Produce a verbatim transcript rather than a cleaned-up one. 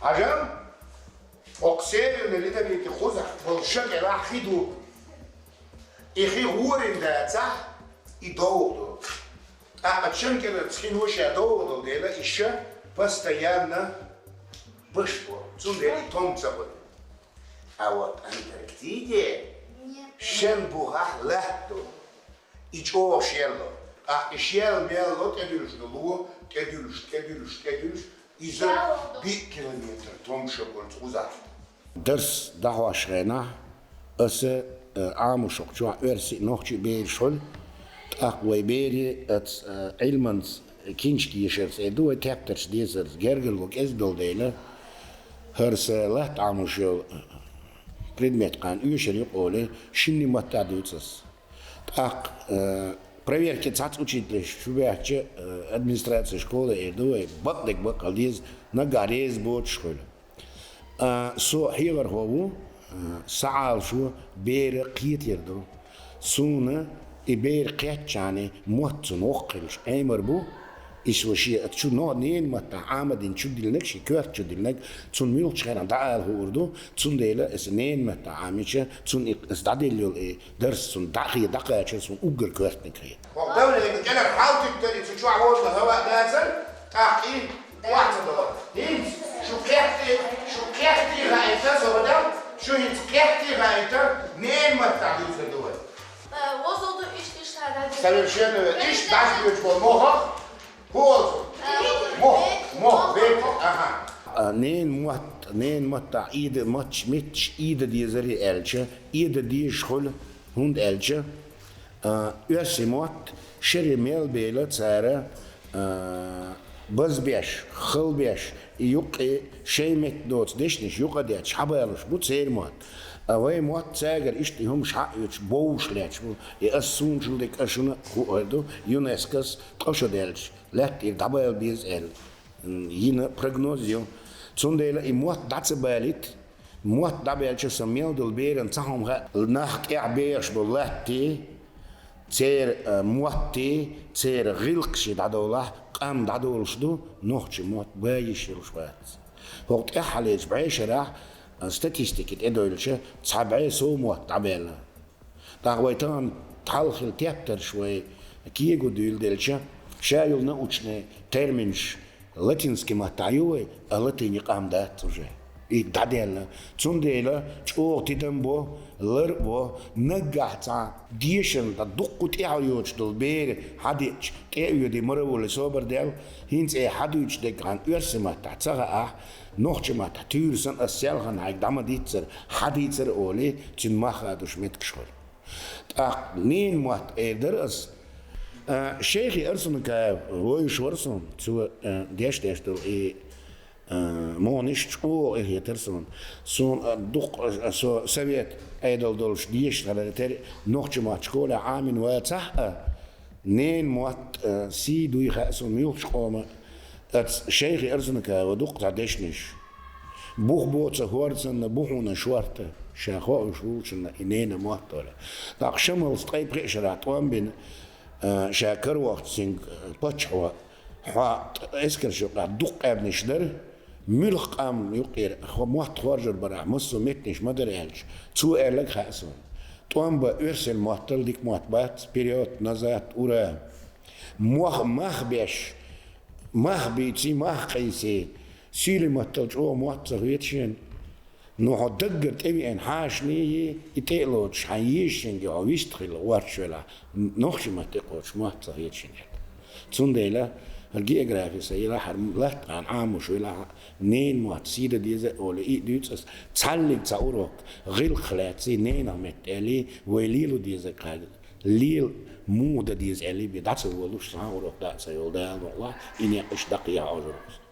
Хьажал, окху Северный Ледовитый кхузахь болу шо кӀелахь хи ду. И хи гӀорийна дацахь, и довгӀа ду. ТӀаккха шина кӀеларца хино ша довгӀа долу дела, и шо постоянно баш бу. Цундела и том ца хуьлу. А вот Антарктиде шен бухахь латта ду. И чӀогӀа шелло. ТӀаккха и шел мелло тӀедуьллуш ду ло, тӀедуьллуш, тӀедуьллуш, тӀедуьллуш, иза биъ километр том шо болчу кхузахь. Дарс дӀахьош хенахь, аса, э, Ӏамош хӀокху чохь оьрсий а, нохчий а бераш хуьлу, тӀаккха вай берийн, оцу, э, Ӏилманца, киншка ешарца эр ду вай, тептарш дезарца гергарло кӀезиг долу дела, хӀара сан латта Ӏамош йолу предмет кхана оьшур ю-кх олий, шинна маттахь дуьйцу ас. ТӀаккха, э, проверке цхьацца учителаш чу баьхча, э, администрация школы эр ду вай, бакъдерг бакъ хила деза, наггахь реза боцуш хуьлу. А, со хьехархо ву, а, сан Ӏалашо бер кхетар ду. Суна и бер кхеттачхьана мотт цунна воккха хилча, Ӏемар бу, и со шен чу но-, ненан маттахь Ӏамадина чу диллинарг, шен коьрта чу диллинарг, цунна муьлххачу хенахь дӀаала хуур ду, цундела аса ненан маттахь Ӏамийча, цунна и аса дӀаделла йолу и дарс цунна дӀахе-, дӀакхачар суна уггар коьртаниг хета. ХӀокху давленига кӀелара хьал туьттура, и цу чохь волчу хӀаваъ дацара, тӀаккха и охьа ца дала. ХӀинца шу кхетте, шу кхетте хаийта, со вадам, шу хӀинца кхетте хаийта, ненан маттахь дуьйцур ду вай. Э, вон со ду иштта, иштта хьан дӀа. Совершенно верно. Иштта дӀа дуьйцуш болу мохах, хӀун олу цунна? Э, мох, мох, ветер, ага. А, ненан мотт, ненан маттахь Ӏийда, матташ, метташ Ӏийда дезарий аьлча, Ӏийда дезаш хуьлу, хӀунда аьлча, а, оьрсийн мотт шаре мел бела цара, а, базбеш, халбеш, и юккъе шайн метта доцу дешнаш юкъа а детташ, хьабалуш бу церан мотт. А вайн мотт цаьргара иштта и хӀумаш хьаоьцуш, бовш лаьтташ бу. И ас суна чул дерг а шуна хуур ду, ЮНЕСКОс ткъа шо даьлча, лаьтта тӀера дӀабала беза аьлла, м, йина прогноз ю. Цундела и мотт дӀа ца балийта, мотт дӀабаьлча, сан мел долу беран цхьа хӀума хаьа, нах тӀехь бехаш болу латтий, церан, а, моттий, церан гӀиллакхаший дӀадовлахь, къам дӀадолуш ду, нохчийн мотт бан йиш йолуш вац. ХӀокху тӀаьххьарчу бӀешарахь, а, статистика тӀедойлучу, цхьа бӀе сов мотт дӀабаьлла. ТӀаккха вай тахана тхьалхила тептарш вай кего дуьйла делча, ша йолу научный терминаш латинский маттахь ю вай, а латыни къам дац уже. И дӀадаьлла. Цундела чӀогӀа тидам бо, лар а бо, наггахь цхьа дешан, ткъа дуккха тӀаьхьа йоцуш долу бер хьадеъча, тӀе а оьдий, мара волий собар даьлла, хӀинца э хьадуьйцуш дерг хьан оьрсийн маттахь ца хаахь, нохчийн маттахь туьйра санна ас селхана хьайга дӀа ма дийццара, хьадийцара олий, цуьнан мах хадуш меттигаш хуьлу. ТӀаккха ненан мотт эр дара ас. А, Шайхи Арсанукаев вевзаш вара суна, цо, а, деш-деш долу и, а, мохнаш чӀогӀа эхетара суна. Суна, а, дуккха, а, со совет Ӏедал долуш дешаш хилар тера, нохчийн мотт школехь Ӏамийна вацахь а, ненан мотт, а, сий дуй хаьа суна муьлххачу къоман а. Аса Шайхи Арсанукаева дуккха цхьа дешнаш. Бух боцу хӀорцанна бу хьуна шорта, ша хоуш волчунна и ненан мотт олий. ТӀаккха Шамалс ткъе пхи шарахь тӀом бина, а, ша каравахча цуьнга, а, паччахьо, хьо эскарш юкъахь дуккха къаьбнаш дара, муьлхха къам юкъера хо-, мотт хоржур барахь массо а меттанаш ма дара аьлча, цо аьлларг хаьа суна. ТӀом бан оьрсийн маттал дика мотт бац, вперёд, назад, ура. Мох, мах беш, мах бийций, мах къийсий, сийле маттал чӀогӀа мотт ца хета шена. Ну, хьо даггара тӀевеана хьашане йий, и тӀе а лоцуш, хьайн езачуьнга хьо вист хилла гӀорташ велахь, нохчийн маттахь кхочуш мотт ца хета шена аьлла. Цундела хӀара географи сан елахь, хӀара латта хьан Ӏамош велахь, ненан мотт сий дан деза а олий, и а дуьйцу ас, цхьаллиг цхьа урок, гӀиллакх лаьций, ненах метта аьлий, вай лело дезарг хьайга. Лела муха дан деза аьллий бен дӀа ца волуш, цхьа а урок дӀа а ца йолу, Дала мукъ лахь, и некъ иштта дӀакхехьа Ӏожур ву.